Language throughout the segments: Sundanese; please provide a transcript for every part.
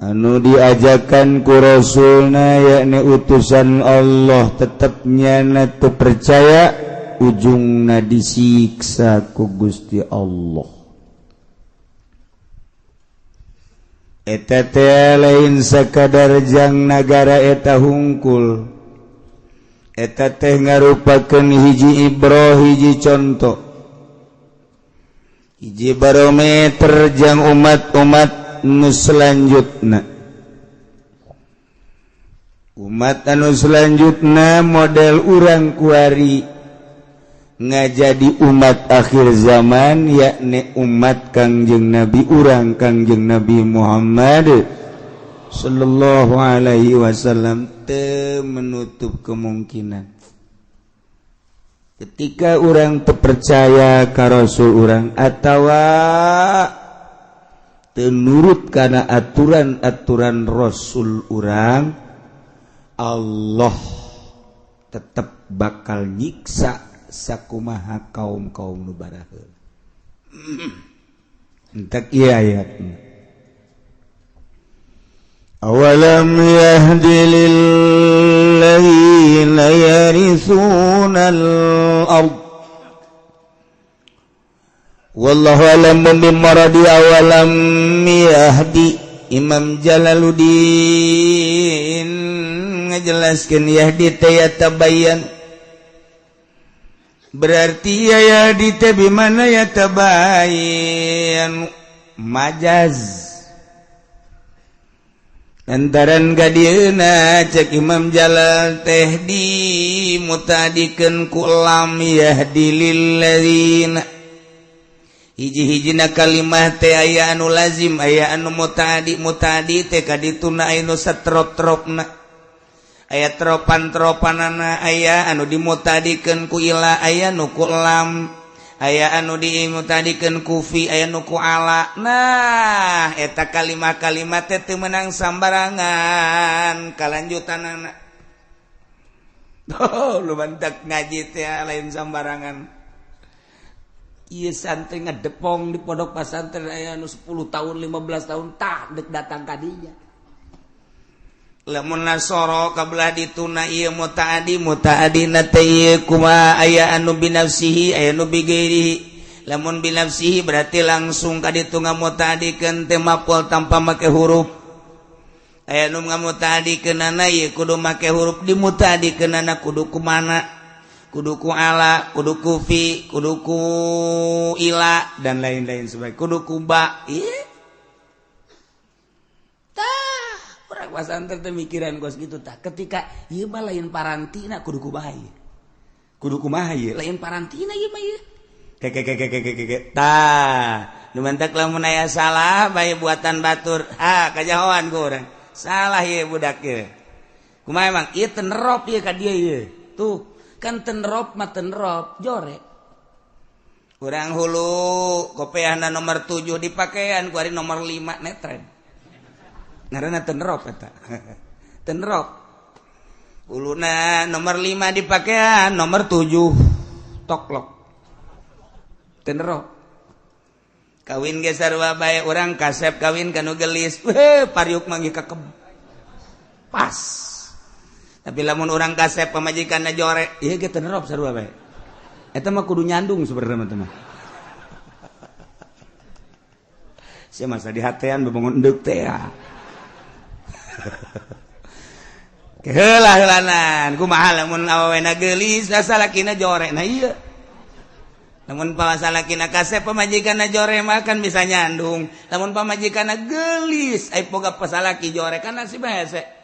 Anu diajakan ku Rasulna, yakni utusan Allah, tetapnya na teu percaya, ujungna disiksa ku Gusti Allah. Eta teh lain sakadar jang nagara eta hungkul, eta teh ngarupakeun hiji ibroh, hiji contoh, hiji barometer jang umat-umat nu selanjutna. Umat anu selanjutna model urang kuari ngajadi umat akhir zaman, yakni umat Kangjeng Nabi urang, Kangjeng Nabi Muhammad Sallallahu Alaihi Wasallam. Teu menutup kemungkinan ketika orang terpercaya ka Rasul urang atawa nurut karena aturan-aturan Rasul urang, Allah tetap bakal nyiksa sakumaha kaum-kaum nu baraheula. Entek ieu ayatna. Awalam yahdi lilladzina yarithuna al-ard. Wallahu alam bimaradi. Awalam yahdi, Imam Jalaluddin ngajelaskeun, yahdi teh yatabayyan, berarti ya yahdi teh bimana yatabayyan, majaz lantaran gadieuna cek Imam Jalal teh di mutadikeun ku lam. Yahdi lilladzina, hiji-hijina kalimah teh aya anu lazim, aya anu mutaadi. Mutaadi teh kadituna anu satrop-tropna, aya tropan-tropanana, aya anu dimutadikeun ku ila, aya nu ku lam, aya anu dimutadikeun ku fi, aya nu ku ala. Nah, eta kalimah-kalimat teh teu meunang sambarangan kalanjutanana. Oh, lu mantak ngaji teh lain sambarangan. Iya, santri ngedepong di pondok pesantren aya anu 10 tahun, 15 tahun, tah dek datang kadinya. Lamun nasoro kabelah dituna ieu mutaadi, mutaadina teh ieu kumaha? Aya anu binafsihi, aya anu bigairihi. Lamun binafsihi berarti langsung ka ditu ngamutaadikeun teh maf'ul tanpa make huruf. Aya nu ngamutaadikeunana ieu kudu make huruf, dimutaadikeunana kudu kumana? Kudu ku ala, kudu ku fi, kudu ku ila, dan lain-lain sebagai kudu ku ba. Iya, tah urang pasantren teh mikiran kos gitu. Tah, ketika ieu mah lain parantina, kudu kumaha ieu, kudu kumaha ieu, lain parantina ieu mah ieu ke ke ke ke ke ke. Tah, nu mantak lamun aya salah bae buatan batur, ha kajahoan ku urang, salah ieu budak ieu. Kumaha emang ieu tenerop ieu ka dieu ieu? Tuh kan tenrop mah tenrop jore. Kurang hulu kopeahna nomor 7 dipakaian ku ari nomor 5 netren, ngaranna tenrop. Eta tenrop, huluna nomor 5 dipakaian nomor 7 toklok, tenrop. Kawin ge sarua bae, urang kasep kawin kanu gelis, weh, pariuk manggih kakeb pas. Tapi lamun orang kasep pamajikan jore, ieu ge tenrop sarua bae. Eta mah kudu nyandung sebenarnya mah teman. Sia masa di hatean bebangun endek teh ya. Keheula heulanan kumaha lamun awewena geulis, salakina jore? Nah iya, lamun salakina kasep pamajikanna jore mah kan bisa nyandung. Lamun pamajikanna geulis ai boga pasalaki jore kan nasib hese.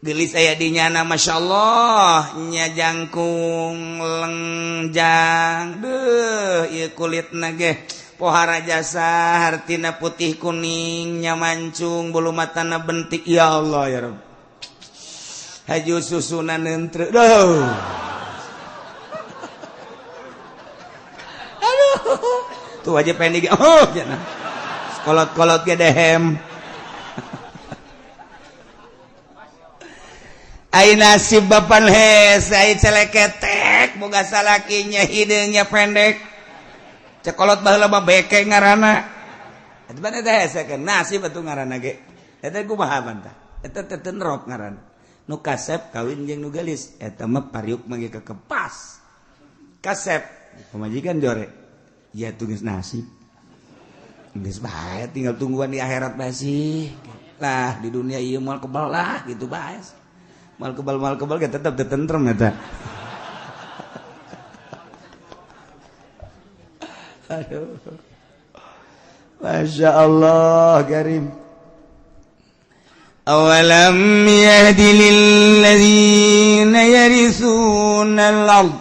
Gelis aya di nyana, Masya Allah nya, jangkung lengjang deh ieu kulit nage pohara jasa hartina putih kuning nya, mancung bulu matana bentik. Ya Allah, ya Rabb, haju susunan nentre. Duh, aduh, tuh aja pendek. Oh, jangan kolot-kolot ge dehem. Ai nasib bapan hese, ai celeketek boga salakinya hideungnya pendek. Cekolot baheula mah beke ngaranna. Eta mah teh hese kan nasib atuh ngaranna ge. Eta kumaha bantah? Eta teh tenrop ngaranna. Nu kasep kawin jeung nu geulis, eta mah pariuk mah ge kekepas. Kasep pamajikan jore. Ya tuh geus nasib. Geus bae tinggal tungguan di akhirat bae sih. Lah di dunia ieu moal kebal lah gitu bae. Moal kebal ge tetep teu tentrem eta. Aduh. Masya Allah karim. Awalam yahdi lilladzina yarithuna al-ard.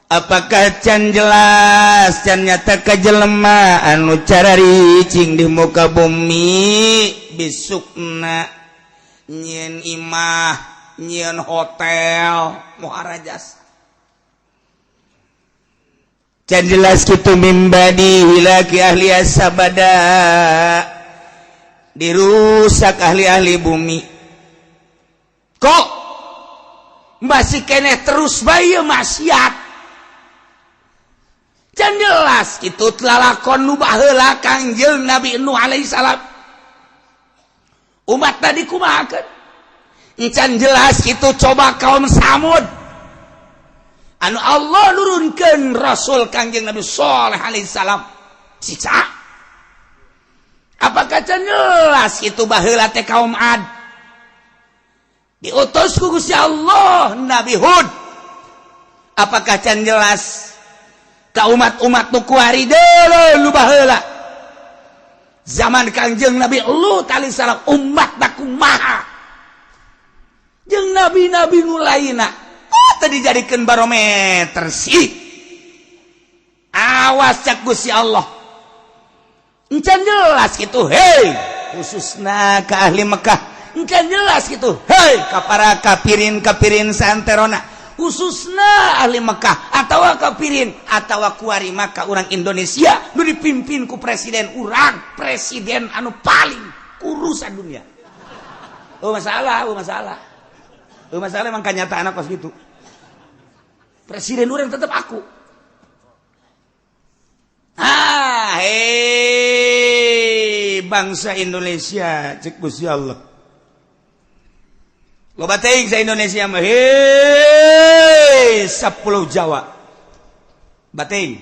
Apakah can jelas can nyata ka jelema anu cararicing di muka bumi besukna nyieun imah nyieun hotel muharajas. Can jelas kitu mimbadi hilaki ahli sabada dirusak ahli-ahli bumi. Kok masih keneh terus bae maksiat. Can jelas kitu lalakon nu baheula Kangjeng Nabi Nuh alaihi salam. Umat tadi kumahakeun? Can jelas kitu coba kaum Samud. Anu Allah nurunkeun Rasul Kangjeng Nabi Shaleh alaihi salam. Siksa. Apakah can jelas kitu baheula teh kaum Ad? Diutus ku Gusti Allah Nabi Hud. Apakah can jelas ka umat-umat nu kuari deuleu nu baheula? Zaman Kangjeng Nabi Lut alaihi salam umat kumaha? Jeung nabi-nabi nu lainna tadi dijadikan barometer sih. Awas cak Gusti Allah. Encan jelas gitu, hei, khususna ke ahli Mekah. Encan jelas gitu, hei, ka para kapirin-kapirin santerona, khususna ahli Mekah atau kapirin atau kuari maka orang Indonesia nu dipimpin ku presiden urang, presiden anu paling kurusan dunia. Oh masalah, oh masalah. Oh masalah emang kenyataan kos gitu. Presiden orang tetap aku. Ah, hei, bangsa Indonesia, cek Gusti Allah. Loba teuing sa Indonesia mah, hei, 10 Jawa. Bating.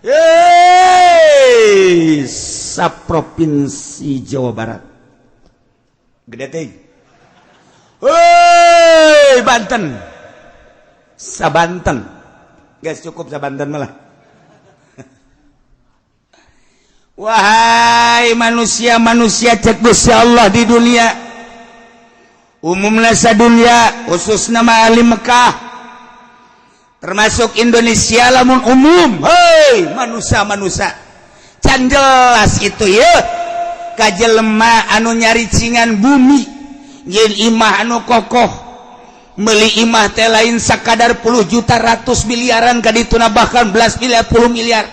Hei, sa provinsi Jawa Barat. Gede teuing. Hei, Banten. Sabanten. Guys, cukup sabanten malah. Wahai manusia-manusia cek Gusti Allah di dunia. Umumna sadunya, khususna mah ahli Mekah. Termasuk Indonesia lamun umum. Hei, manusia-manusia. Can jelas itu ya. Ka jelema anu nyaricingan bumi. Jeung imah anu kokoh. Beli imah teh lain sakadar puluh juta ratus miliaran kadituna bahkan belas miliar puluh miliar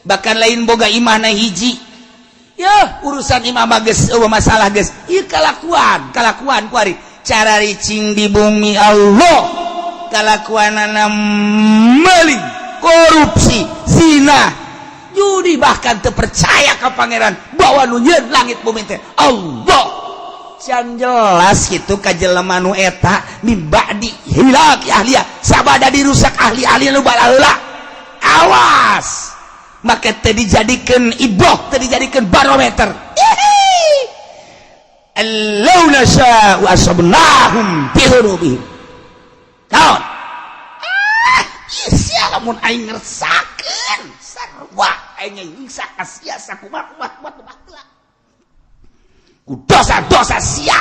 bahkan lain boga imah na hiji ya urusan imah mah geus eueuh masalah geus ieu kalakuan kalakuan kuari cara ricing di bumi Allah kalakuanana meuli korupsi zina judi bahkan teu percaya ka pangeran bahwa nu nyieun langit bumi teh Allah. Can jelas gitu ka jelema nu eta min ba'di hilak ahliya sabada dirusak ahli-ahli nu balaheula. Awas maka teu dijadikeun iboh, teu dijadikeun barometer. Allau nasha'u asabnahum bi dzunubihim. Naon? Ah, sia lamun aing ngersakeun sarua aing nyiksa ka sia sakumaha kumaha kumaha. Ku dosa-dosa sia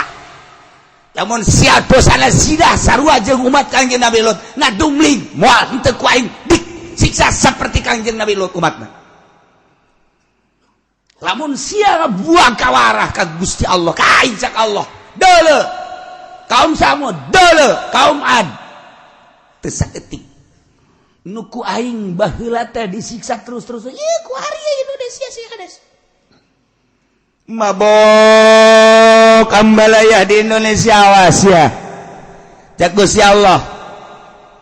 lamun sia dosana zina sarua jeung umat Kangjeng Nabi Lut ngadumling moal henteu ku aing disiksa seperti Kangjeng Nabi Lut umatna. Lamun sia buang kawarah ka Gusti Allah ka aing cak Allah deuleu kaum Samud deuleu kaum Ad teu saeutik nu ku aing baheula teh disiksa terus-terus ieu ku ari Indonesia sih kades mabok ambalaya di Indonesia awas ya cak Gusti Allah.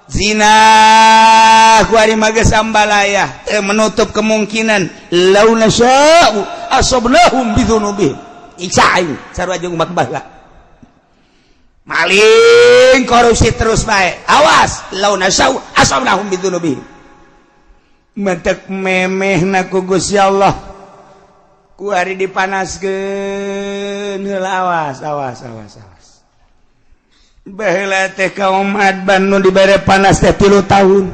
Zina kuari mah geus ambalaya teu menutup kemungkinan lau nasya'u asabnahum bidzunubihim. Iksa aing sarua jeung umat baheula. Maling korupsi terus bae. Awas lau nasya'u asabnahum bidzunubihim. Mentek memehna ku Gusti Allah. Kuari dipanaskeun heula, awas awas awas awas. Baheula teh kaum Adban nu dibere panas teh 3 tahun.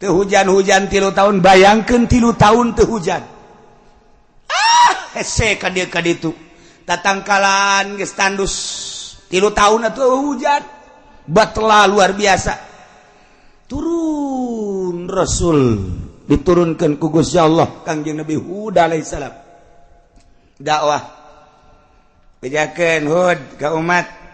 Teu hujan-hujan 3 tahun, bayangkeun 3 tahun teu hujan. Ah, hese ka dieu ka ditu. Tatangkalan geus tandus 3 tahun atuh hujan. Batla luar biasa. Turun Rasul diturunkan ku Gusti Allah Kangjeng Nabi Hud alaihissalam. Dakwah. Bejakeun Hud ka umat.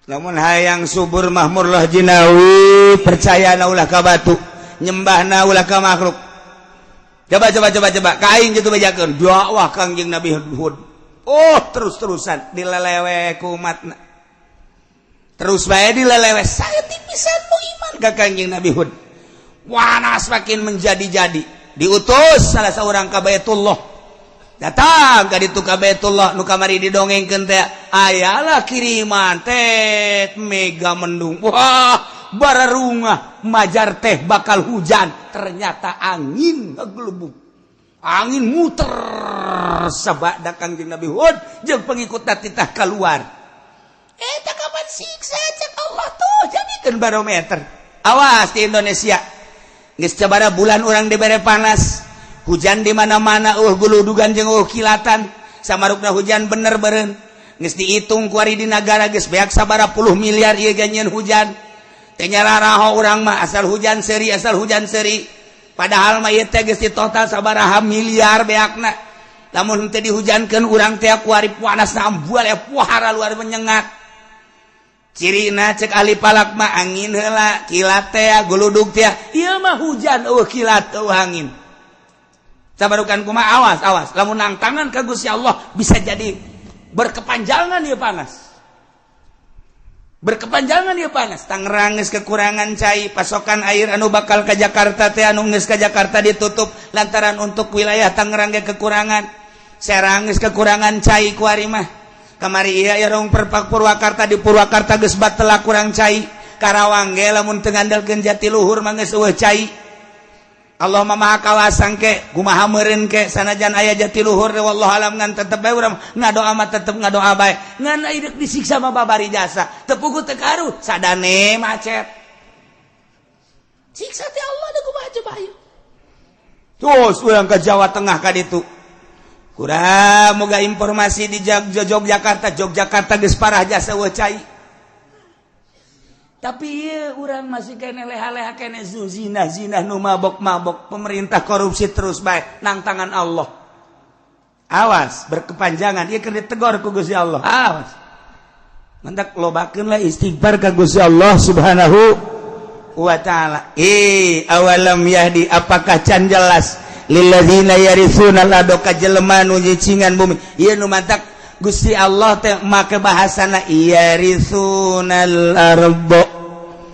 Lamun hayang subur mahmur lah jinawi, percaya na ulah ka batu, nyembahna ulah ka makhluk. Coba coba coba coba ka aing kitu bejakeun dakwah Kangjeng Nabi Hud. Oh, terus-terusan dilelewe ku umatna. Terus bae dilelewe saya tipisan nu iman ka Kangjeng Nabi Hud. Wanas makin menjadi-jadi. Diutus salah seorang ka Baitullah. Datang ka ditu ka Baitullah nu kamari didongengkeun teh ayalah kiriman teh mega mendung. Wah, bararungah majar teh bakal hujan. Ternyata angin ngegelubung. Angin muter sabada Kangjeng Nabi Hud jeung pengikutna titah keluar. Eta kapan siksa cek Allah tuh jadikeun barometer. Awas di Indonesia. Geus sabaraha bulan urang dibere panas. Hujan di mana-mana guludugan jeung kilatan samarukna hujan bener beren. Geus dihitung kuari di nagara geus beak sabaraha puluh miliar ieu ganyeun hujan. Teu nyararaho urang mah asal hujan seuri, asal hujan seuri. Padahal mah ieu teh geus di total sabaraha miliar beakna. Lamun teu dihujankeun urang teh kuari panas ambual ya puhara luar menyengat. Cirina cek ahli falak mah angin heula, kilat teh, guludug teh. Ieu mah hujan eueuh kilat eueuh angin. Sabarukan kumaha, awas awas lamun nangtangan ka Gusti Allah bisa jadi berkepanjangan ieu panas. Berkepanjangan ieu panas. Tangerang geus kekurangan cai, pasokan air anu bakal ke Jakarta teh anu geus ka Jakarta ditutup lantaran untuk wilayah Tangerang ge kekurangan. Serang geus kekurangan cai kuari mah. Kamari ieu aya rong perpak Purwakarta, di Purwakarta geus batela kurang cai. Karawang ge lamun teu ngandalkeun Jatiluhur mah geus eueuh cai. Allah mah maha kawasang ke kumaha meureun ke sanajan aya Jatiluhur, wallahu alam, ngan tetep bae urang ngadoa mah tetep ngadoa bae. Ngan deuk disiksa mah babari jasa teu puguh teu karuh sadane macet siksa teh Allah da kumaha coba ayo. Terus urang ke Jawa Tengah ka ditu kurang moga informasi di Yogyakarta. Yogyakarta geus parah jasa eueuh cai, tapi ieu urang masih kene leha-leha kene zina zina nu mabok-mabok, pemerintah korupsi terus bae nang tangan Allah. Awas berkepanjangan ieu keur ditegor ku Gusti Allah. Awas, mantak lobakeun lah istighfar ka Gusti Allah Subhanahu wa taala. Eh, awalam yahdi, apakah can jelas lilladzina yaritsuna al ka jelema nu nyicingan bumi? Ieu nu mantak Gusti Allah teh make bahasana yarisunal ardo,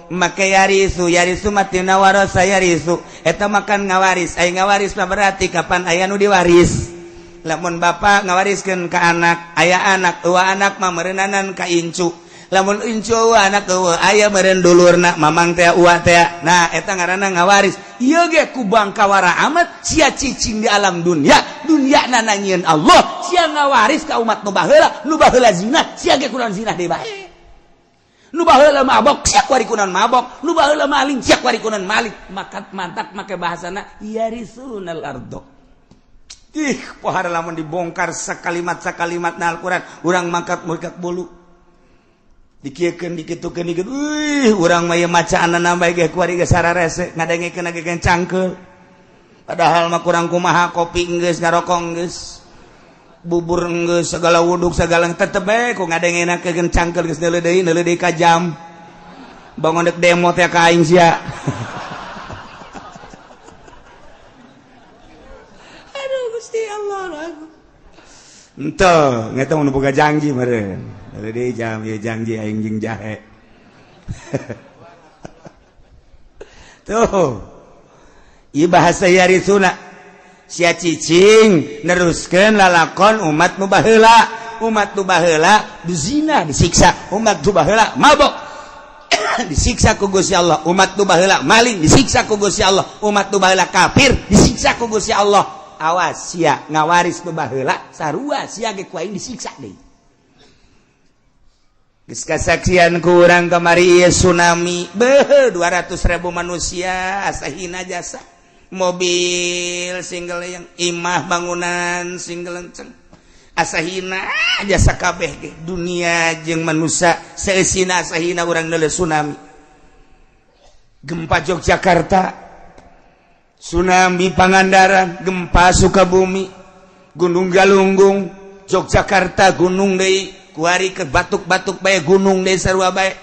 make yarisu. Yarisu matina warasa yarisu, eta makan ngawaris. Aya ngawaris mah berarti kapan aya nu diwaris. Lamun bapak ngawariskeun ka anak, aya anak eueuh, anak mah meureunnanan ka incu. Lamun incu eueuh, anak eueuh, aya meureun dulurna, mamang teh, uwa teh. Nah, eta ngaranna ngawaris. Ieu ge ku bangkawara amat sia cicing di alam dunia, dunia nananyieun Allah, sia ngawaris ka umat nu baheula. Nu baheula zina, sia ge kunaon zina deui bae. Nu baheula mabok, sia kuari kunaon mabok. Nu baheula maling, sia kuari kunaon maling. Maka mantak make bahasana yarisunal ardo. Ih, pohara lamun dibongkar sakalimat sakalimat na Al-Qur'an, urang mangkat murkat bulu. Dikieukeun, dikitukeun, dikitu. Wih, urang mah ieu macaanna bae ge kuari ge sararese, ngadengekeun ge cangkeul. Padahal mah kurang kumaha, kopi geus, ngarokok geus, bubur geus, segala wuduk segala tetep bae ku ngadengenakeun cangkeul geus neuleuh deui, neuleuh deui ka jam. Bangun dek demo teh ka aing sia. Aduh Gusti Allah. Ente, ngeta mun boga janji meureun. Neuleuh deui jam, ieu janji aing jeung jahe. Tuh, ieu bahasa yaritsuna, sia cicing neruskeun lalakon umat nu baheula. Umat nu baheula zina disiksa, umat nu baheula mabok disiksa ku Gusti Allah, umat nu baheula maling disiksa ku Gusti Allah, umat nu baheula kafir disiksa ku Gusti Allah. Awas sia ngawaris nu baheula, sarua sia ge ku aing disiksa deui. Geus kasaksian ku urang kamari ieu tsunami, beuh, 200.000 manusia asa hina jasa, mobil single yang imah bangunan single lenceng asa hina jasa kabeh ge. Dunia jeung manusia seusina asa hina urang neuleuh tsunami, gempa Yogyakarta, tsunami Pangandaran, gempa Sukabumi, Gunung Galunggung, Yogyakarta gunung deui, kuari ke batuk-batuk bae gunung deui, sarua bae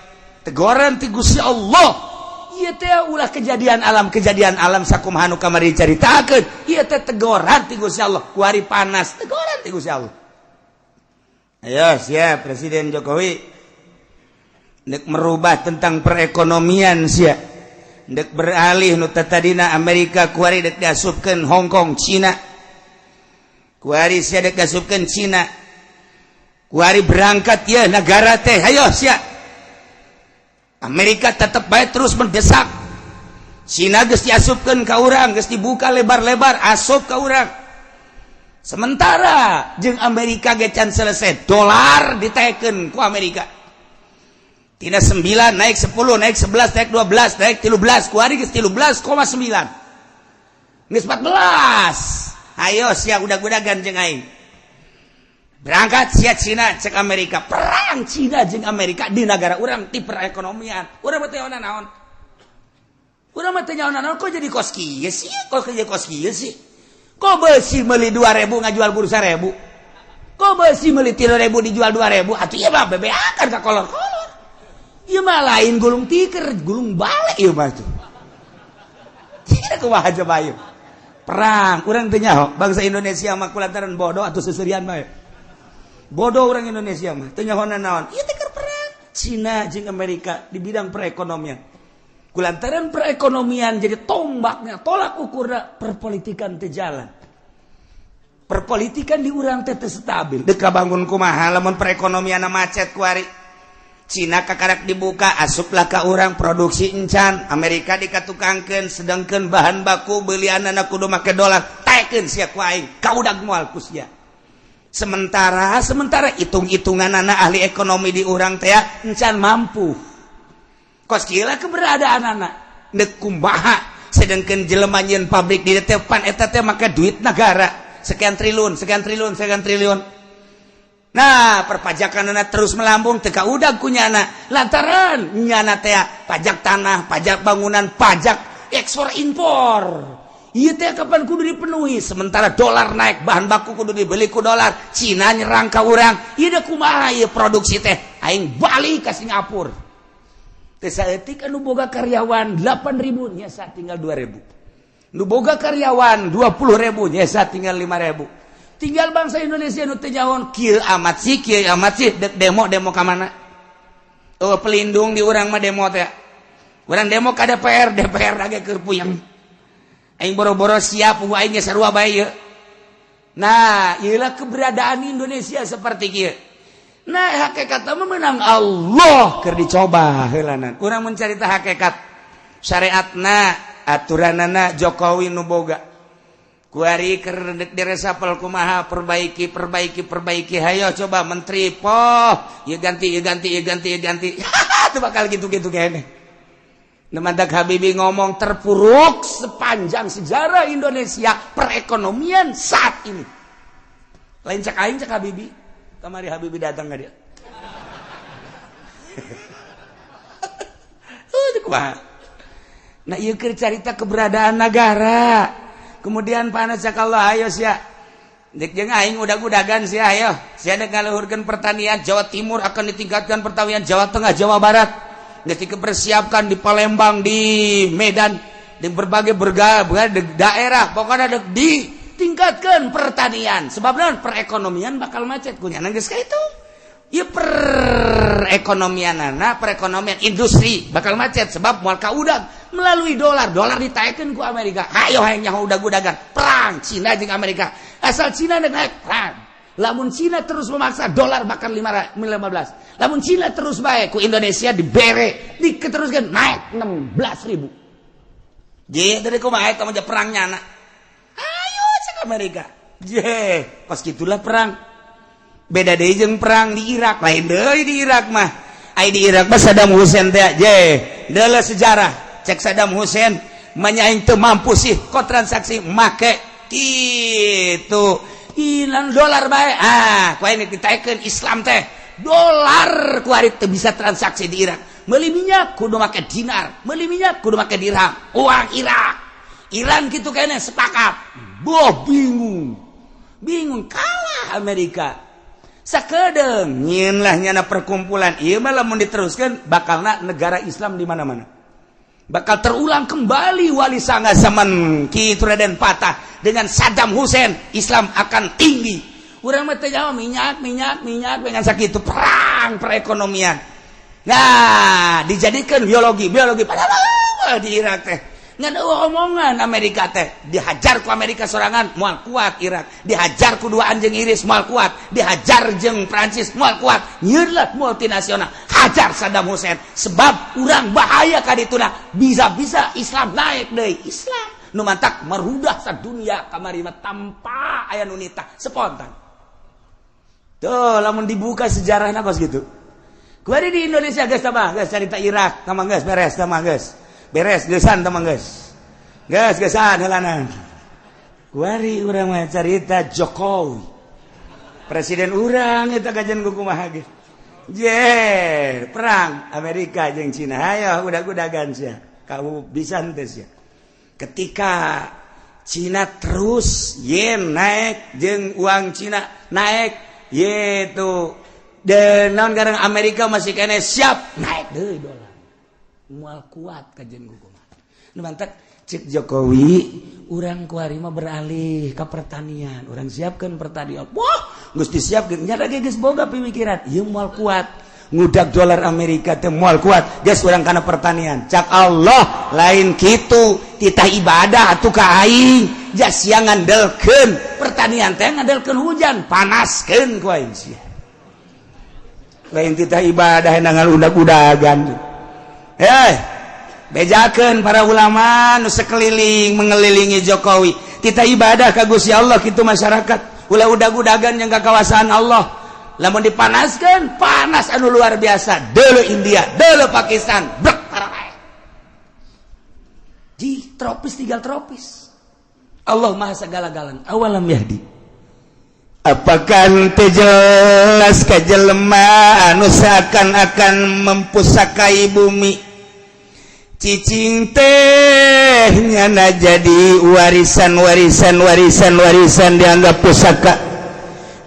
tegoran ti Gusti Allah. Ieu teh ulah kejadian alam, kejadian alam sakumaha nu kamari caritakeun. Ieu teh tegoran ti Gusti Allah. Kuari panas, tegoran ti Gusti Allah. Ayo siap, Presiden Jokowi nek merubah tentang perekonomian, sia dek beralih nu tadina Amerika, kuari dek diasupkeun Hong Kong, Cina. Kuari sia dek diasupkeun Cina. Kuari berangkat ya negara teh, ayo sia. Amerika tetap baik terus mendesak. Cina geus diasupkeun ka urang, geus dibuka lebar-lebar asup ka urang. Sementara jeung Amerika ge can selesai, dolar ditekeun ku Amerika. Tina 9 naik 10, naik 11, naik 12, naik 13, kuari geus 13,9. Geus 14. Ayo sia udag-udagan jeung aing. Berangkat sia Cina cek Amerika, perang Cina jeung Amerika di negara urang ti perekonomian. Urang mah teu naon. Urang mah teu naon, kok jadi kos kieu sih? Kok jadi kos kieu sih? Kok besi meuli 2000 ngajual bursa 1000? Kok besi meuli 3000 dijual 2000? Atuh ieu mah bebeakan ka kolor-kolor. Ieu mah lain gulung tiker, gulung balik ieu mah tuh. Tidak kumaha coba ieu. Perang, urang teu nyaho, bangsa Indonesia mah kulantaran bodoh atau seserian bae. Bodoh orang Indonesia mah, teu nyaho naon. Ieu teh perang Cina jeung Amerika di bidang perekonomian. Kulantaran perekonomian jadi tombaknya, tolak ukurna perpolitikan teu jalan. Perpolitikan di urang teh teu stabil. Dek bangun kumaha lamun perekonomian macet kuari. Cina kakarak dibuka, asuplah ka urang, produksi encan, Amerika dikatukangkeun, sedangkan bahan baku belianana kudu make dolar, taekeun sia ku aing, kaudag moal ku sia. Sementara sementara hitung-hitungan anak ahli ekonomi di urang teh encan mampu. Kos kieu keberadaan anak nek kumaha, sedangkan jelema nyieun pabrik di depan eta teh make duit negara sekian triliun, sekian triliun, sekian triliun. Nah, perpajakan anak terus melambung, teka udah kunyana lantaran nyana teh pajak tanah, pajak bangunan, pajak ekspor impor. Iya teh kapan kudu dipenuhi, sementara dolar naik, bahan baku kudu dibeli ku dolar, Cina nyerang ka urang. Ieu deh kumaha ieu produksi teh, aing balik ke Singapura. Teh saeutik anu boga karyawan 8000 nyesa tinggal 2000. Nu boga karyawan 20.000 nyesa tinggal 5000. Tinggal bangsa Indonesia nu teu nyaho, kieu amat sih, kieu amat sih, dek demo demo ka mana? Oh, pelindung di urang mah demo teh. Urang demo ka DPR, DPR lagi keur puyeng. Aing boro-boro siap, aing ge sarua bae ieu. Nah, ieulah keberadaan Indonesia seperti kieu. Nah, hakikat mah menang Allah keur dicoba heulanan. Urang mencarita hakikat syariatna, aturanana Jokowi nu boga. Kuari keur diresapel kumaha, perbaiki, perbaiki, perbaiki, hayo coba menteri poh, ieu ganti, ieu ganti, ieu ganti, ieu ganti. Itu bakal gitu-gitu kayaknya. Mantak Habibie ngomong terpuruk sepanjang sejarah Indonesia perekonomian saat ini. Lain cak aing, cak Habibie. Kamari Habibie datang ka dia. Kumaha? Nah, ieu keur carita keberadaan negara. Kemudian panas cak Allah, ayo sia. Dek jeung aing udag-udagan sia, ayo. Sia dek ngaluhurkeun pertanian Jawa Timur, akan ditingkatkan pertanian Jawa Tengah, Jawa Barat. Geus dipersiapkan di Palembang, di Medan, di berbagai berbagai daerah, pokoknya dek ditingkatkan pertanian. Sebab naon, perekonomian bakal macet kunyana geus ka itu. Ieu perekonomian, perekonomian industri bakal macet sebab moal kaudag melalui dolar. Dolar ditaekkeun ku Amerika. Hayo hayang nyaho udag-udagan, perang Cina jeung Amerika. Asal Cina naik, perang. Lamun Cina terus memaksa, dolar bakal 15. Lamun Cina terus baik, ku Indonesia dibere, diteruskan naik 16 ribu. Je, dari kumaha eta mah perang nyana. Ayo cek Amerika. Je, pas gitulah perang. Beda deui jeung perang di Irak, lain deui di Irak mah. Ai di Irak mah Saddam Hussein teh, je, deuleu sejarah. Cek Saddam Hussein, manya aing teu mampu sih kok transaksi make kitu. Hilang dolar bae. Ah, ku aing ditaekeun Islam teh. Dolar ku ari teu bisa transaksi di Irak. Meuli minyak kudu make dinar, meuli minyak kudu make dirham. Uang Irak. Iran gitu kayaknya sepakat. Boh, bingung. Bingung kalah Amerika. Sakedeng nyieun lah nyana perkumpulan. Ieu mah lamun diteruskan bakalna negara Islam di mana-mana. Bakal terulang kembali Wali Sanga zaman Ki Raden Patah dengan Saddam Hussein. Islam akan tinggi. Urang mah teu jawab minyak, minyak, minyak dengan sakitu perang perekonomian. Nah, dijadikan biologi, biologi padahal di Irak teh ngan eueuh omongan Amerika teh. Dihajar ku Amerika sorangan moal kuat Irak, dihajar ku dua anjing Inggris moal kuat, dihajar jeung Prancis moal kuat. Nyieun lah multinasional, hajar Saddam Hussein sebab urang bahaya ka dituna, bisa-bisa Islam naik deui. Islam nu mantak merudah sadunia kamari mah tanpa aya nu nitah, spontan tuh. Lamun dibuka sejarahna kos gitu. Kuari di Indonesia geus tambah geus carita Irak tambah geus beres, tambah geus beres, geusan tambah geus geus geusan heulanan. Kuari urang mah carita Jokowi, presiden urang eta kajian kumaha ge. Je, perang Amerika jeung Cina, hayo udag-udagan sia, kamu bisa henteu sia? Ketika Cina terus yen naik jeung uang Cina naik yaitu dan naon garang Amerika masih kene siap naik deui dolar, moal kuat kajian kumaha. Nu mantak cek Jokowi, urang kuari mah beralih ke pertanian, urang siapkan pertanian. Wah, geus disiapkeun nya lagi, geus boga pemikiran ieu moal kuat ngudag dolar Amerika teh, moal kuat, geus urang kana pertanian. Cak Allah, lain kitu, titah ibadah atuh ka aing, jas sia ngandelkeun pertanian teh ngandelkeun hujan, panaskeun ku aing sia. Lain titah ibadah nangal udag-udagan. Eh, bejakeun para ulama nu sekeliling mengelilingi Jokowi, titah ibadah ka Gusti Allah kitu. Masyarakat ulah udag-udagan yang kawasaan Allah. Lamun dipanaskan, panas anu luar biasa. Dulu India, dulu Pakistan, brek para di tropis, tinggal tropis. Allah Maha segala-galanya. Awalam yahdi, apakah teu jelas ka jelema anu seakan-akan mempusakai bumi? Cicing teh nyana jadi warisan, warisan, warisan, warisan, dianggap pusaka.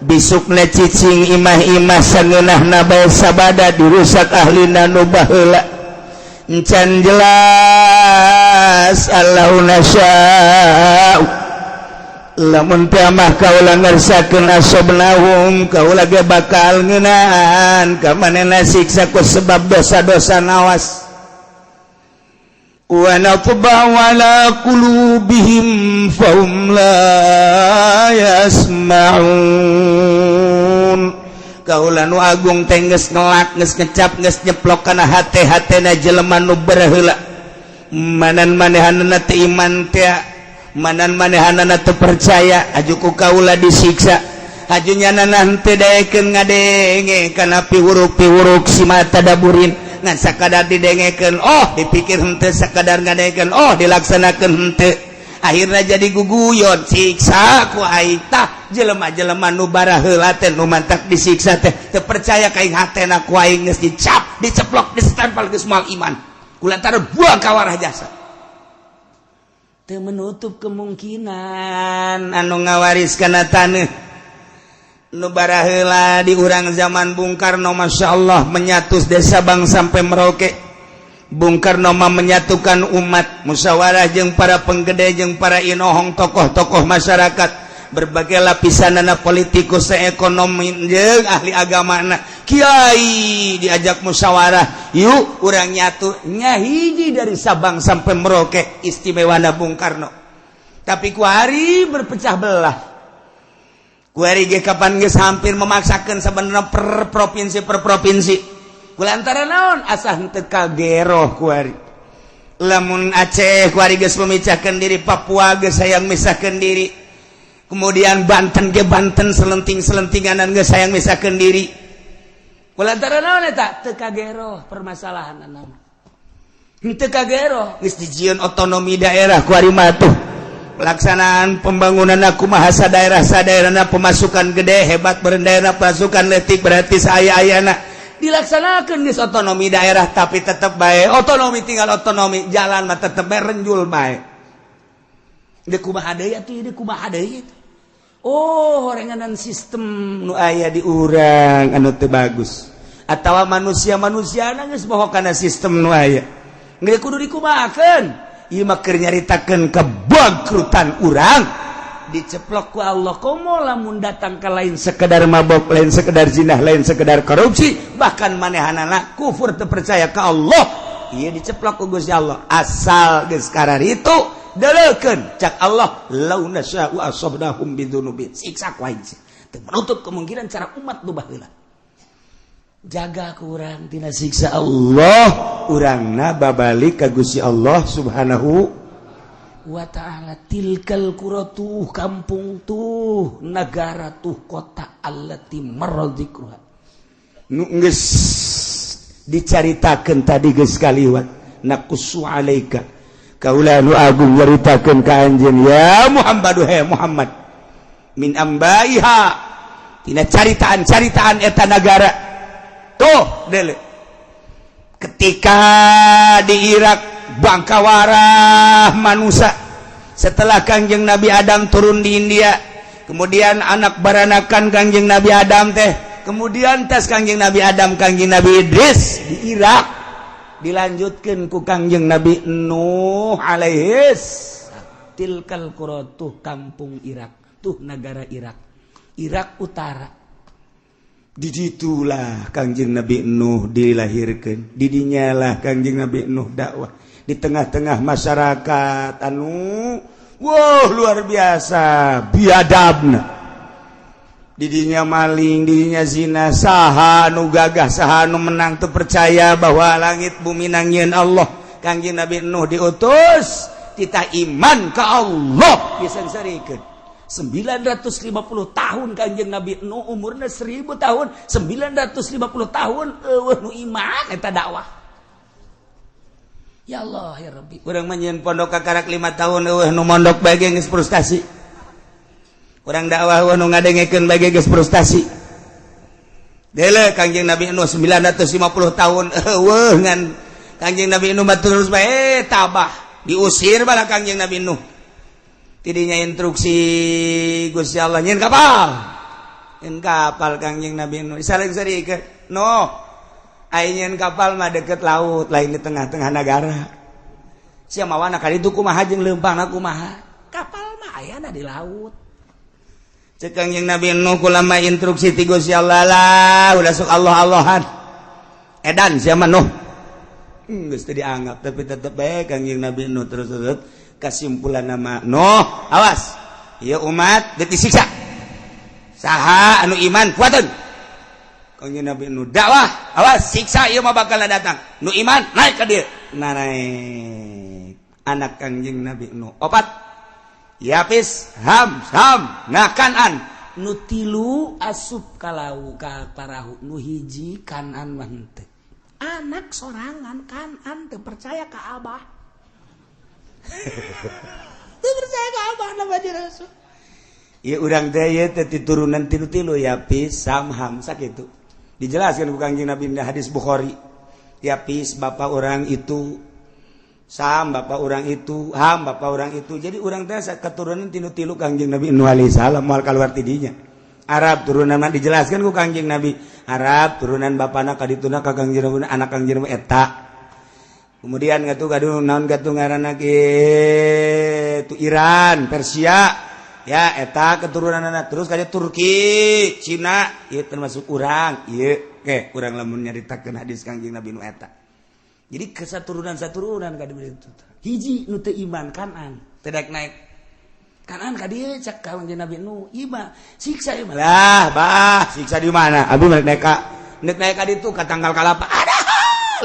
Bisukna cicing imah-imah sangeunahna bae sabada dirusak ahlina nu baheula. Encan jelas Allahu nasya'u, lamun teh mah kaula ngersakeun, asobnahum, kaula ge bakal ngeunaan ka manehna siksa ku sebab dosa-dosa. Nawas, wa natba'u ala qulubihim fahum la yasma'un. Kaula nu agung teh geus ngelak, geus ngecap, geus nyeplok kana hate-hatena jelema nu baraheula. Manan manehanana teu iman teh, manan manehanana teu percaya, aju ku kaula disiksa. Aju nyanana henteu daekeun ngadenge kana piwuruk-piwuruk si mata daburin, ngan sakadar didengekeun oh dipikir henteu, sakadar ngadengekeun oh dilaksanakeun henteu, akhirnya jadi guguyon, siksa ku aing. Tah, jelema-jelema nu baraheula teh nu mantak disiksa teh teu percaya ka aing, hatena ku aing geus dicap, diceplok, ditempel, geus moal iman, kulantaran buang ka warah jasa. Teu menutup kemungkinan anu ngawaris kana taneuh nu baraheula di urang zaman Bung Karno, Masya Allah, menyatu dari Sabang sampai Merauke. Bung Karno mah menyatukan umat, musyawarah jeung para penggede, jeung para inohong, tokoh-tokoh masyarakat. Berbagai lapisan anak, politikus, ekonomi jeung ahli agama, kiai, diajak musyawarah, yuk urang nyatu nyahiji dari Sabang sampai Merauke. Istimewa Bung Karno, tapi kuari berpecah belah. Kuari ge kapan geus hampir memaksakan sebenarnya per provinsi, per provinsi, kulantaran naon? Asa henteu kageroh kuari. Lamun Aceh kuari geus memecahkan diri, Papua geus hayang misahkan diri, kemudian Banten ge Banten selenting-selentinganan geus hayang misahkan diri. Kulantaran naon eta? Teu kageroh permasalahan nama. Henteu kageroh. Geus dijieun otonomi daerah kuari mah tuh. Pelaksanaan pembangunan aku bahasa daerah sadaerahna, pemasukan gede hebat daerah, pasukan letik berarti saya ayana dilaksanakan geus otonomi daerah, tapi tetap baik otonomi tinggal otonomi, jalan mah tetep bae renjul bae. Deuk kumaha deui atuh? Deuk kumaha deui? Oh, horenganan sistem nu aya di urang anu teu bagus atawa manusia-manusia geus bohong kana sistem nu aya. Geus kudu dikumahakeun? Ieu mah keur nyaritakeun kebangkrutan urang diceplok ku Allah. Komo lamun datang ke lain sekedar mabok, lain sekedar zina, lain sekedar korupsi, bahkan manehanana kufur, teu percaya ke Allah. Ieu diceplok ku Gusti Allah. Asal geus itu deleukeun, cak Allah, lau nasya'u asabnahum bidzunubihim, siksa ku aing. Teu menutup kemungkinan cara umat nu baheula jaga kurang tina siksa Allah, urangna babalik ka Gusti Allah Subhanahu wa ta'ala. Tilkal qura, tuh kampung, tuh negara, tuh kota, allati marra dzikruha, nu geus dicaritakeun tadi, geus kaliwat. Naqussu alaika, kaula nu agung nyaritakeun ka anjeun ya Muhammad, he Muhammad, min ambaiha, tina caritaan-caritaan eta nagara. Tuh dele, ketika di Irak bangkawarah manusia setelah Kangjeng Nabi Adam turun di India, kemudian anak baranakan Kangjeng Nabi Adam teh, kemudian tes Kangjeng Nabi Adam, Kangjeng Nabi Idris di Irak, dilanjutkan ku Kangjeng Nabi Nuh alaihis. Tilkal qura, tuh kampung Irak, tuh negara Irak, Irak Utara. Diditulah Kangjeng Nabi Nuh dilahirkan, didinyalah Kangjeng Nabi Nuh dakwah di tengah-tengah masyarakat anu wow luar biasa biadabna. Didinya maling, didinya zina. Saha nu gagah, saha nu menang? Tuh percaya bahwa langit bumi nangieun Allah. Kangjeng Nabi Nuh diutus, kita iman ke Allah disengsarikeun 950 tahun. Kanjeng Nabi Nuh umurnya 1000 tahun, 950 tahun euweuh nu iman eta dakwah. Ya Allah ya Rabbi, urang mah nyieun pondok kakarak 5 tahun, euweuh nu mondok bae geus frustasi. Urang dakwah, euweuh nu ngadengekeun bae geus frustasi. Dele Kanjeng Nabi Nuh 950 tahun euweuh, ngan Kanjeng Nabi Nuh mah terus bae tabah, diusir bala Kanjeng Nabi Nuh. Tidinya instruksi Gusti Allah, nyieun kapal, nyieun kapal. Kangjeng Nabi Nuh saling ke no nyieun kapal mah deket laut, lain di tengah-tengah negara. Sia mawana kali itu kumaha jeung leumpangna kumaha? Kapal mah ayana di laut. Cek Kangjeng Nabi Nuh, kulama instruksi ti Gusti Allah lah, udah sok Allah Allahan, edan sia mah Nuh. Geus teu dianggap, tapi tetep bae Kangjeng Nabi Nuh terus terus. Kesimpulan nama Nuh, awas ya umat, disiksa. Saha anu iman kuatun. Kangjeng Nabi Nuh dakwah, awas siksa ieu mah bakal datang, nu iman naik ka dieu. Nah, naik anak Kangjeng Nabi Nuh opat, Yapis, Ham, Sam, nah Kanan. Nu tilu asup kalau ka parahu, nu hiji Kanan mah henteu. Anak sorangan Kanan teu percaya ka abah, teu percaya ka abah nama Rasul. Ya urang teh ieu teh turunan tilu-tilu, Yapis, Sam, Ham, sakitu. Dijelaskan ku Kangjeng Nabi di hadis Bukhari. Yapis bapak orang itu, Sam bapak orang itu, Ham bapak orang itu. Jadi urang teh keturunan tilu-tilu Kangjeng Nabi Nuh alaihi salam, moal keluar tidinya. Arab turunan mah dijelaskan ku Kangjeng Nabi. Arab turunan bapana kadituna ka Kangjeng Nabi, anak Kangjeng Nabi eta. Kemudian ngatu kadu naon gatu ngaranna kitu, Iran, Persia. Ya, eta keturunan anak terus kayak Turki, Cina, ieu termasuk urang, ieu ke urang lamun nyaritakeun hadis Kangjeng Nabi nu eta. Jadi kesaturunan saturunan ka ditu. Hiji nu teu iman, Kanan, teu daek naik. Kanan ka dieu cek Kangjeng Nabi nu, ieu mah siksa ieu mah. Lah, bah, siksa di mana? Abi naik naik ka naik naik ka ditu ka tangkal kalapa. Ada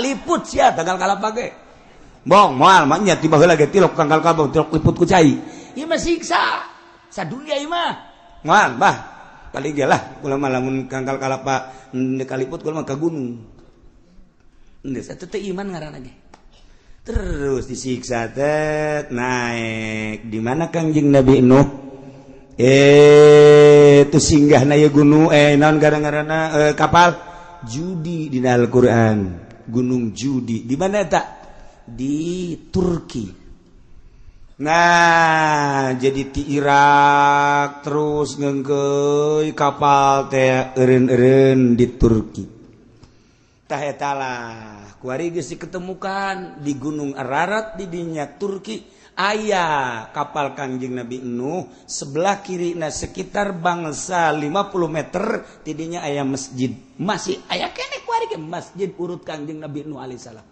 liput sia tangkal kalapa ge. Bong, moal mah nya tiba heula ge tilok tangkal kalapa, tilok liput ku cai. Ieu mah siksa. Sadunia ieu mah. Moal, bah. Kali ge lah kula mah lamun tangkal kalapa kaliput kula mah ka gunung. Geus atuh teu iman ngaranna ge. Terus disiksa teh naik di mana Kangjeng Nabi Nuh? Itu singgah na gunung, naon gara-garana, kapal Judi di Al-Qur'an. Gunung Judi di mana tak? Di Turki. Nah, jadi di Irak terus ngengkeuy kapal teh eureun-eureun di Turki. Tah eta lah kuari geus diketemukan di Gunung Ararat di dinya Turki aya kapal Kangjeng Nabi Nuh, sebelah kiri. Nah, sekitar bangsa 50 meter tidinya aya masjid, masih aya keneh kuari ge masjid urut Kangjeng Nabi Nuh alaihissalam.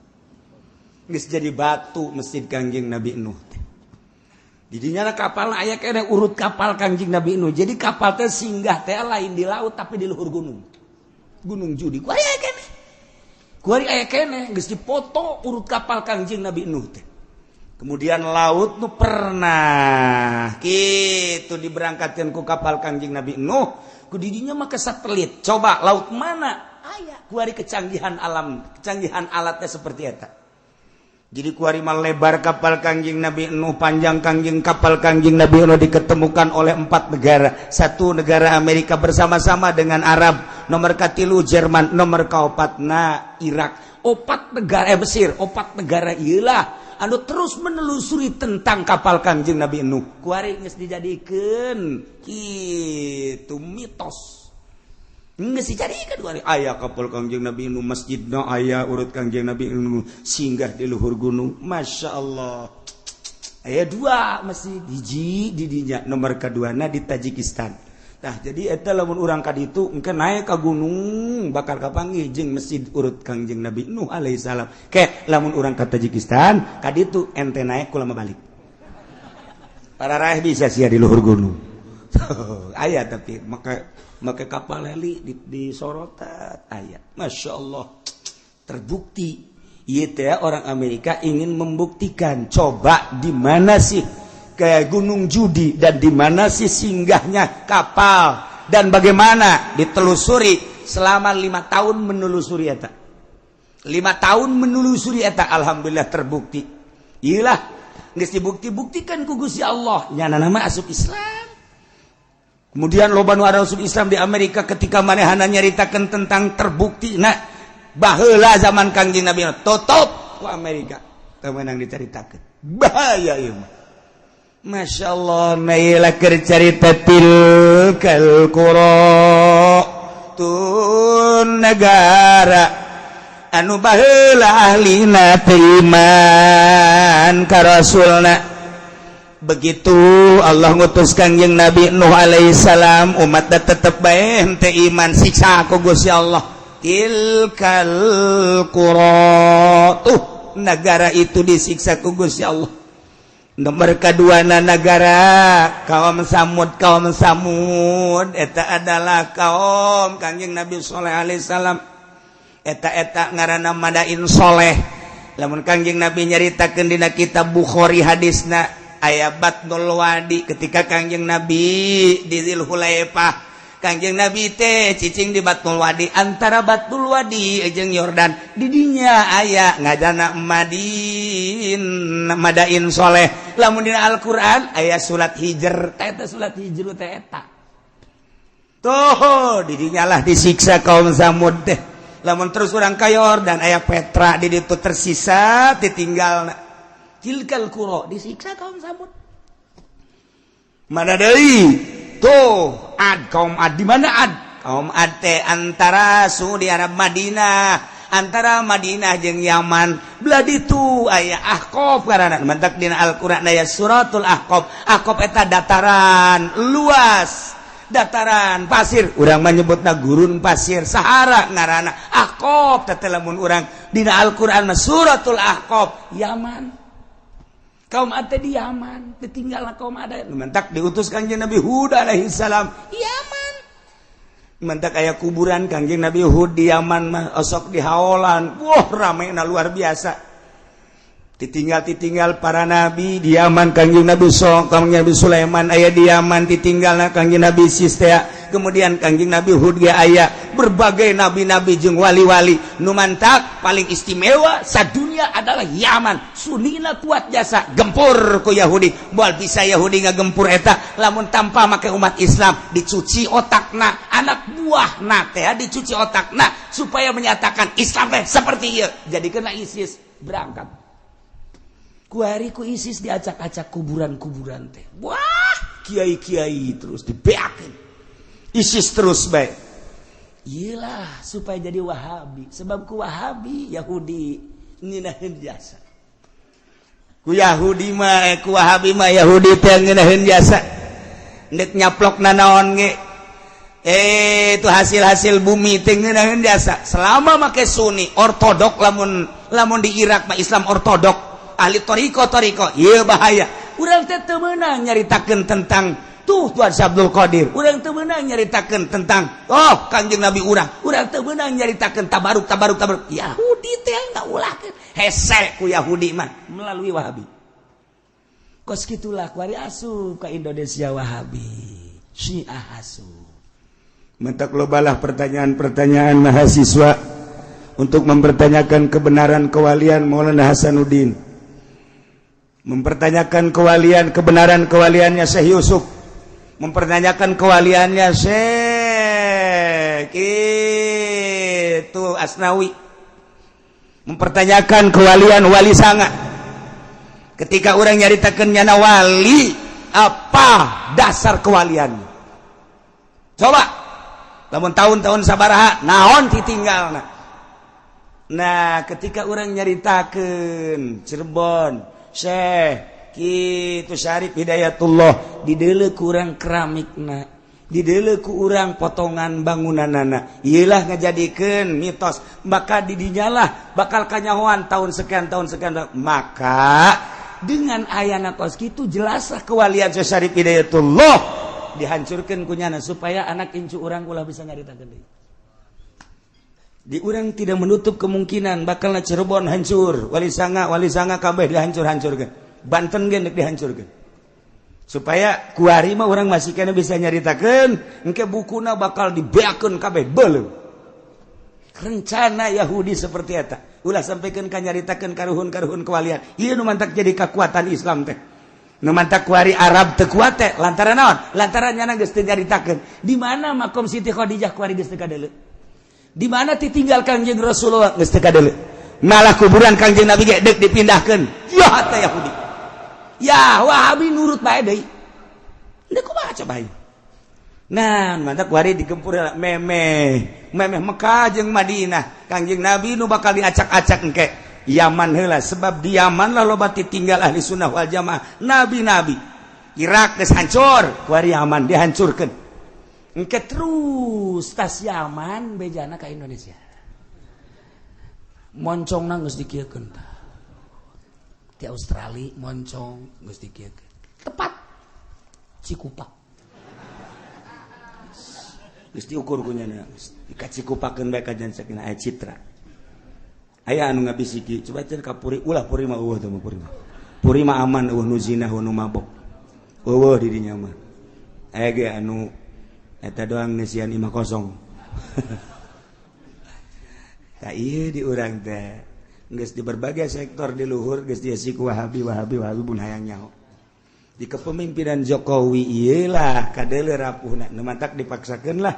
Geus jadi batu masjid Kangjeng Nabi Nuh teh. Didinya kapal aya keneh urut kapal Kangjeng Nabi Nuh. Jadi kapal teh singgah teh lain di laut, tapi di luhur gunung, Gunung Judi. Kuari aya keneh, kuari aya keneh, geus dipoto urut kapal Kangjeng Nabi Nuh teh. Kemudian laut nu pernah gitu diberangkatkan ku kapal Kangjeng Nabi Nuh, ku didinya mah ke satelit. Coba laut mana aya kuari, kecanggihan alam, kecanggihan alatnya seperti eta. Jadi kuari mah lebar kapal Kangjeng Nabi Nuh, panjang Kangjeng kapal Kangjeng Nabi Nuh diketemukan oleh empat negara. Satu negara Amerika bersama-sama dengan Arab, nomor katilu Jerman, nomor kaopatna Irak. Opat negara, Mesir, opat negara iyalah anu terus menelusuri tentang kapal Kangjeng Nabi Nuh. Kuari geus dijadikeun kitu mitos. Geus dijadikeun kuari aya kapal Kangjeng Nabi Nuh, masjidna aya urut Kangjeng Nabi Nuh singgah di luhur gunung. Masya Allah. Aya dua masjid, hiji di dinya, nomor keduana di Tajikistan. Nah, jadi eta lamun urang ka ditu engke naik ka gunung bakal kapanggih jeung masjid urut Kangjeng Nabi Nuh alaihissalam. Ke lamun urang ka Tajikistan ka ditu ente naik kula mah balik. Para raih bisa sia di luhur gunung. Aya, tapi maka make kapal heli di sorotan aya. Masya Allah, terbukti. Ieu teh orang Amerika ingin membuktikan, coba di mana sih kayak Gunung Judi dan di mana sih singgahnya kapal dan bagaimana ditelusuri selama 5 tahun menelusuri eta, 5 tahun menelusuri eta. Alhamdulillah terbukti. Iyalah, geus dibukti-buktikan ku Gusti Allah, nyana nama asup Islam. Kemudian loba nu ada asup Islam di Amerika ketika manehana nyaritakeun tentang terbukti. Nah, baheula zaman Kangjeng Nabi tutup ku Amerika, teu meunang dicaritakeun, bahaya ieu mah. Masya Allah, naila keur carita tilkal qura, tun negara anu baheula ahlina teu iman ka rasulna. Begitu Allah ngutus Kangjeng Nabi Nuh alaihissalam, umat tetep bae henteu iman, siksa ku Gusti Allah. Tilkal qura, tuh negara itu disiksa ku Gusti Allah. Nomor kedua na negara kaum Samud. Kaum Samud eta adalah kaum Kangjeng Nabi Soleh alaihissalam. Eta eta ngaranna Madain Soleh. Lamun Kangjeng Nabi nyaritakeun dina kitab Bukhari, hadisna aya Batnul Wadi. Ketika Kangjeng Nabi di Dzulhulaifah, Kangjeng Nabi teh cicing di Batnul Wadi, antara Batnul Wadi jeung Yordan. Didinya aya ngajana Madin, Madain Soleh. Lamun dina Al-Qur'an aya surat Hijr, eta surat Hijr teh eta tuh. Didinya lah disiksa kaum Samud teh. Lamun terus urang ka Yordan aya Petra, di ditu tersisa ditinggal. Tilkal qura disiksa kaum Samud. Mana deui tuh? Ad, kaum Ad. Di mana Ad? Kaum Ad teh antara Saudi Arab, Madinah. Antara Madinah jeung Yaman belah ditu aya Ahqaf ngaranna. Mantak dina Al-Qur'an aya suratul Ahqaf. Ahqaf eta dataran luas, dataran pasir, urang menyebutna gurun pasir, Sahara ngaranna Ahqaf teh. Lamun urang dina Al-Qur'an mah suratul Ahqaf, Yaman. Kaum Ad di Yaman, ditinggal kaum Ad. Mantak diutus Kangjeng Nabi Hud alaihi salam Yaman. Mantak aya kuburan Kangjeng Nabi Hud di Yaman mah, osok di haolan. Wah, rame na luar biasa. Ditinggal-titinggal para nabi di Yaman. Kangjeng Nabi So, Kangjeng Nabi Sulaiman aya di Yaman, ditinggal Kangjeng Nabi Sistea, kemudian Kangjeng Nabi Hud ge aya, berbagai nabi-nabi jeung wali-wali. Nu mantak paling istimewa sadunia adalah Yaman. Sunina kuat jasa gempur ku Yahudi. Moal bisa Yahudi ngagempur eta lamun tanpa make umat Islam. Dicuci otakna, anak buahna teh dicuci otakna supaya menyatakan Islam teh seperti ieu, jadi kena ISIS berangkat. Kuari ku ISIS diacak-acak kuburan-kuburan teh. Wah, kiai-kiai terus dibeakeun ISIS terus baik. Iyalah, supaya jadi Wahabi. Sebab ku Wahabi Yahudi ngeunaheun jasa. Ku Yahudi mah, ku Wahabi mah Yahudi teh ngeunaheun jasa. Ndek nyaplok nanaon ge, itu hasil-hasil bumi teh ngeunaheun jasa. Selama make Sunni ortodok, lamun lamun di Irak mah Islam ortodok, ahli toriko toriko, ieu bahaya. Urang teh teu meunang nyaritakeun tentang tuh Tuhan Abdul Qadir, urang teu meunang nyaritakeun tentang, oh, Kangjeng Nabi urang, urang teu meunang nyaritakeun tabaruk tabaruk tabaruk. Yahudi teh ngaulahkeun, hese ku Yahudi mah melalui Wahabi. Kos kitulah kuari asup ka Indonesia Wahabi, Syiah asup. Mentak lobalah pertanyaan-pertanyaan mahasiswa untuk mempertanyakan kebenaran kewalian Maulana Hasanuddin, mempertanyakan kewalian, kebenaran kewaliannya Syekh Yusuf, mempertanyakan kewaliannya Syekh itu Asnawi, mempertanyakan kewalian Wali Sanga. Ketika orang nyaritakan nyana wali, apa dasar kewalian? Coba lamun tahun-tahun sabaraha, naon ditinggal? Nah, ketika orang nyaritakan Cirebon, Syekh kitu Syarif Hidayatullah, didele kurang keramikna, didele ku urang potongan bangunanana, iyalah ngajadikeun mitos. Maka didinyalah bakal kanyahoan tahun sekian, tahun sekian. Maka dengan ayana kos kitu, jelaslah kewalian Syekh Syarif Hidayatullah dihancurkan kunyana supaya anak incu urang ulah bisa nyaritakeun deui. Di urang tidak menutup kemungkinan bakal Cirebon hancur, Wali Sanga, Wali Sanga kabeh dihancur-hancurkan, Banten ge dihancurkan, supaya kuari mah orang masih kena bisa nyaritakeun. Engke bukuna bakal dibeakeun kabeh, beuleum. Rencana Yahudi seperti eta, ulah sampaikan ka nyaritakeun karuhun-karuhun kewalian. Ieu nu mantak jadi kekuatan Islam teh. Nu mantak kuari Arab teu kuat teh lantaran naon? Lantaran nyana geus teu nyaritakeun di mana makom Siti Khadijah. Kuari geus teu kadeuleu di mana ditinggal Kangjeng Rasulullah, geus teu kadeuleu. Malah kuburan Kangjeng Nabi ge deuk dipindahkeun. Ya teh Yahudi, ya Wahabi nurut bae deui. Deuk kumaha coba? Nah, mantap kuari digempur memeh memeh Mekah jeung Madinah, Kangjeng Nabi nu bakal diacak-acak engke. Yaman heula, sebab di Yaman lah loba tinggal ahli sunnah wal jamaah, nabi-nabi. Irak geus hancur, kuari Yaman dihancurkeun. Engke terus tas Yaman bejana ka Indonesia, moncongna geus dikieukeun tah. Di Australia moncong geus dikieukeun, tepat Cikupa Geus diukur ku nyana, dikacikupakeun bae kajian sakinah. Aya citra, aya anu ngabisiki, coba cenah ka Puri, ulah. Puri mah eueuh teh mah, Puri mah, Puri mah aman, eueuh nu zina, eueuh nu mabok, eueuh di dinya mah. Aya ge anu eta doang, ngeusian imah kosong. Tah, ieu di urang teh geus di berbagai sektor di luhur geus diisi ku Wahabi, Wahabi, Wahabi. Pun hayang nyaho di kepemimpinan Jokowi iyalah kadeuleu rapuhna. Nu mantak dipaksakeun lah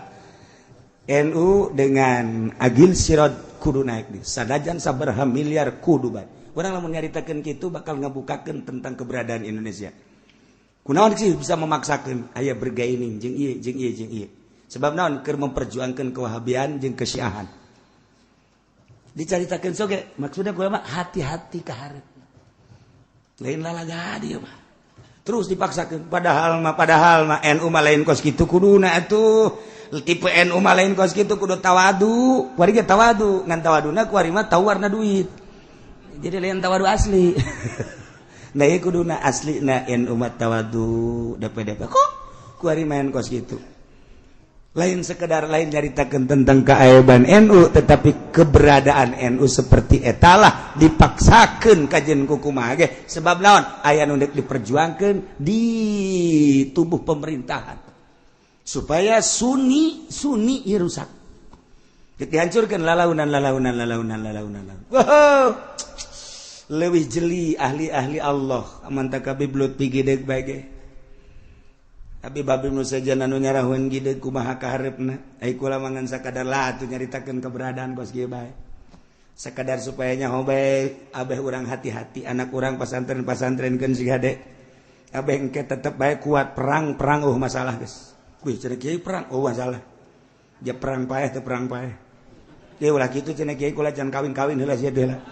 NU dengan Agil Siroj kudu naik di sanajan sabaraha miliar kudu bae. Urang lamun nyaritakeun kitu bakal ngabukakeun tentang keberadaan Indonesia. Kunaon sih bisa memaksakeun aya bergaining jeung ieu jeung ieu jeung ieu? Sebab naon? Keur memperjuangkan kewahabian jeung kesyiahan. Dicaritakeun soge maksudnya kula mah hati-hati ka hareup. Lain lalaga dia mah. Terus dipaksakan, padahal mah NU mah lain kos kitu kuduna atuh. Tipe NU mah lain kos kitu, kudu tawadu. Kuari ge tawadu, ngan tawaduna kuari mah tawar na duit. Jadi lain tawadu asli. Nah, ieu kuduna asli na NU mah tawadu DPDP kok kuari main kos kitu. Lain sekedar lain nyaritakeun tentang keaiban NU, tetapi keberadaan NU seperti etalah dipaksakan kajian kukumaha ge, sebab naon, aya nu deuk diperjuangkeun di tubuh pemerintahan supaya Sunni Sunni ieu rusak, dihancurkan lalaunan lalaunan lalaunan lalaunan. Wow, leuwih jeli ahli-ahli Allah mantap Habib Lutfi gideg bae ge. Habib Habib nu sejen anu nyarahun gideg kumaha kahareupna. Ai kula mah ngan sakadar lah atuh nyaritakeun keberadaan kos kieu bae. Sekadar supaya nyaho bae, abeh urang hati-hati anak urang pasantren pasantrenkeun si hade. Abeh engke tetep bae kuat perang perang, oh masalah geus. Wih, cenah kiai perang, oh masalah. Dia perang paeh teu perang paeh. Dia ulah kitu cenah kiai, kula jangan kawin-kawin heula sia teh lah.